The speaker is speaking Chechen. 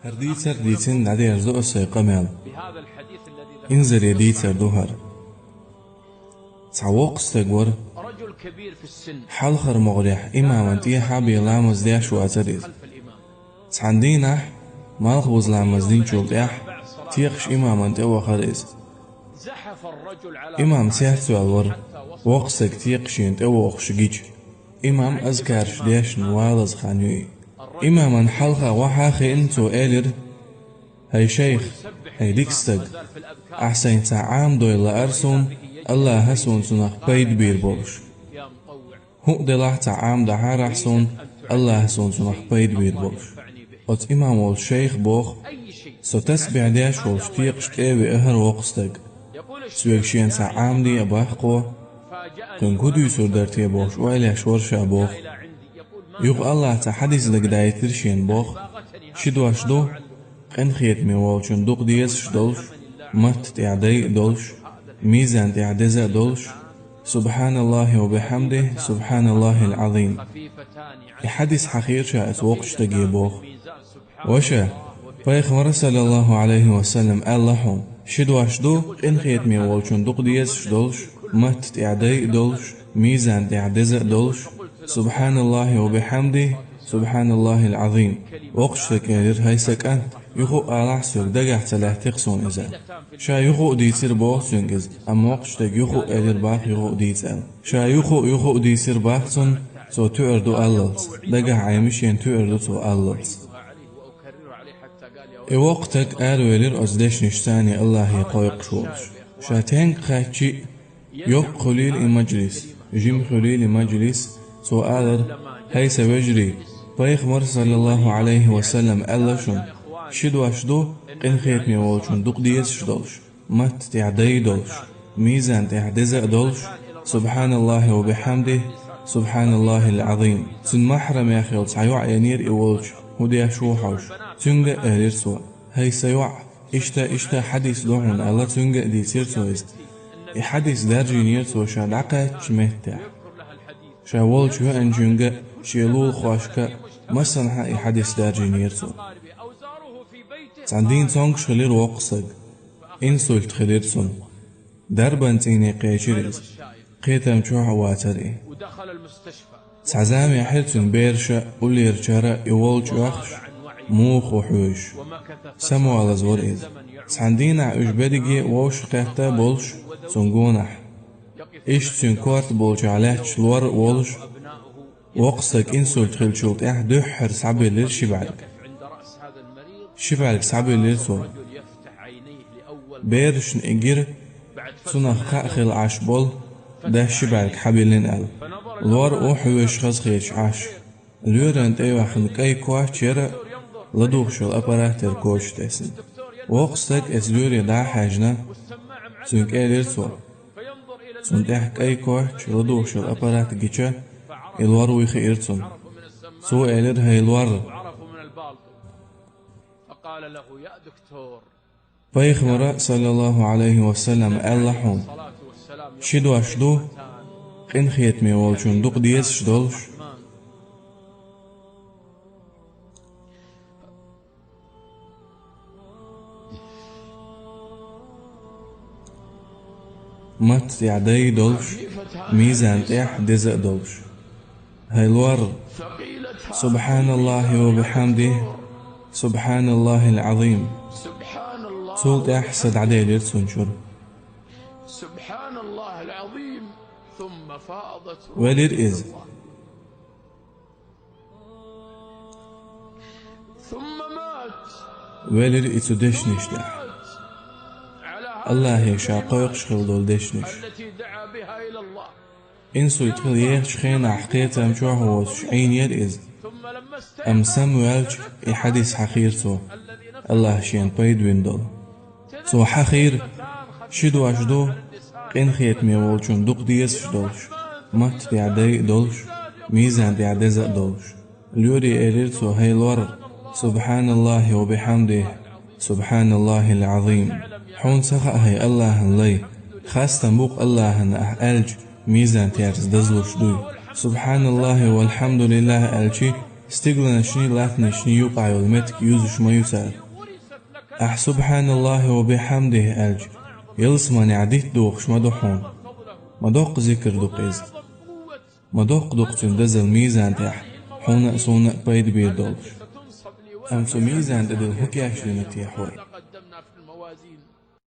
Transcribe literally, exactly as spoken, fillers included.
ХӀара дийцар дийцина дӀадерза ду аса сайн къамел. Инзаре дийцар ду хӀара. Цхьа воккха стаг вара. Хьалхара могӀарехь имаман тӀехьа бен ламаз деш вацар иза. Цхьан дийнахь, малхбуза ламаз динчул тӀаьхьа, текхаш имаман тӀе вахар иза. Имам цецваьлла вара, воккха стаг текхаш шена тӀе вогӀуш гича. Имам азкараш дешна валаза хан ю и. Имаман хьалха вахьа хиъна, цо элира: «ХӀай шайх, хӀай дика стаг, ахь сайна цхьа Ӏамадойла лаьара суна, АллахӀа суна цунах пайда бийр болуш. ХӀуъа делахь а цхьа Ӏамадахьара ахь суна, АллахӀа суна цунах пайда бийр болуш». Оцу имам волчу шайха боху: «Со тасбихь деш волуш текхаш тӀе а веа хӀара воккха стаг. Соьга шена цхьа Ӏамаде а боху кхо. Кхуьнга хӀун дуьйцур дара те бохуш ойла еш вара ша», — боху. Юха АллахӀа цхьа хьадис дагадайтира шена боху: «Ши дош ду, къинхетаме волчун дукха дезаш долуш, матта тӀехь дайа а долуш, мизан тӀехь деза а долуш: „СубхьаналлахӀи ва бихьамдихӀи, СубхьаналлахӀил Ӏазим“». И хьадис хьахийра ша оцу воккхачу стаге боху. Ваша, Пайхамара, саллаллахӀу Ӏалайхи ва саллам, аьлла хьуна: «Ши дош ду, къинхетаме волчун дукха дезаш долуш, матта тӀехь дайа а долуш, мизан тӀехь деза а долуш: „СубхьаналлахӀи ва бихьамдихӀи, СубхьаналлахӀил Ӏазим“». Воккхачу стага элира: «ХӀай сан кӀант, юха а алахь соьга, дагахь ца лаьттира суна иза». Ша юха а дийцира боху цуьнга иза, амма воккхачу стага юха а элира боху юха а дийца аьлла. Ша юха а, юха а дийцира боху цунна, цо туьар ду аллалц, дагахь Ӏемина шена туьар ду цо аллалц. И воккха стаг аравелира оцу дешнашца, АллахӀе кхойкхуш волуш. Ша тенга кхаьччи а, йоккха хуьлийла и мажлис, жима хуьлийла и мажлис, цо алара: «ХӀай сан вежарий, Пайхамара, саллаллахӀу Ӏалайхи ва саллам, аьлла шуна: ши дош ду, къинхетаме волчун дукха дезаш долуш, матта тӀехь дайа а долуш, мизан тӀехь деза а долуш: „СубхьаналлахӀи ва бихьамдихӀи, СубхьаналлахӀил Ӏазим“». Цуьнан махьрамех йолу цхьа йоӀ енера и волчу, хӀун деш ву хьовсуш. Цуьнга а элира цо: «ХӀай сан йоӀ, иштта, иштта хьадис ду хьуна», — аьлла, цуьнга а дийцира цо иза. И хьадис даржийнера цо ша дӀакхаьчначу меттехь. Ша волчу веанчуьнга а, шен лулахошка а, массанхьа а и хьадис даржийнера цо. Цхьана дийнахь цомгуш хилира воккха стаг. Инсульт хилира цунна. Дарбан цӀийне кхечира иза. Кхетам чохь а вацара и. Цхьа зама яьхьира цуьнан бераша а, уллерачара а и волчу оьхуш, муха ву хьоьжуш. Самавалаза вара иза. Цхьана дийнахь уьш берриге а вовшахкхетта а болуш, цуьнан гонахь. Иштта цуьнан корта болчохь лаьтташ лор а волуш, воккха стаг инсульт хиллачул тӀаьхьа дуьххьара схьабиллира ши бӀаьрг. Ши бӀаьрг схьабиллира цо. Берашна и гира, цунах кхаъ хилла Ӏаш болу, дас ши бӀаьрг схьабиллина аьлла. Лор а ву хьоьжуш хазахеташ Ӏаш. Лоьрана тӀейоьхна кӀай коч яра, ладугӀуш йолу аппарат яра коча тесна. Воккха стаг оцу лоьре дӀа а хьаьжна, цуьнга элира цо. Цунна тӀехь кӀай коч, ладугӀуш йолу аппарат гича, и лор вуй хиира цунна. Цо элира: «ХӀай лор». Пайхамара, саллаллахӀу Ӏалайхи ва саллам, аьлла хьуна: ши дош ду, къинхетаме волчун дукха дезаш долуш, матта тӀехь дайа а долуш, мизан тӀехь деза а долуш. ХӀай лор, СубхьаналлахӀи ва бихьамдихӀи, СубхьаналлахӀил Ӏазим. Цул тӀаьхьа са дӀаделира цунна чуьра. Велира иза. Велира и цу дешнаш тӀехь. АллахӀе ша кхойкхуш хилла долу дешнаш. Инсульт хилла ехачу хенахь кхетам чохь а воцуш Ӏийнера иза. Амма самаваьлча, и хьадис хьахийра цо, АллахӀа шена пайда бина долу. Цо хьахийра: ши дош ду, къинхетаме волчун дукха дезаш долуш, матта тӀехь дайа а долуш, мизан тӀехь деза а долуш. Лоьре элира цо: «ХӀай лор, СубхьаналлахӀи ва бихьамдихӀи, СубхьаналлахӀил Ӏазим». Хьуна ца хаьа, хӀай АллахӀан лай, хастам бу-кх АллахӀана ахь аьлча, мизан терца дазлуш дуй. «СубхьаналлахӀи валхьамдулиллахӀи» аьлчи, Стигланашний, латтанашний юкъахь йолу меттиг юзуш ма ю цара. Ахь «Субханаллахи ва бихьамдихи» аьлча, ялсаманехь дитт дохуш ма ду хьуна. Ма доккха зикр ду-кх иза. Ма доккха ду-кх цуьнан дазалла мизан тӀехь, хьуна а, суна а пайда бийр долуш. Амма цу мизан тӀе дилла хӀун кечдина техьа вай?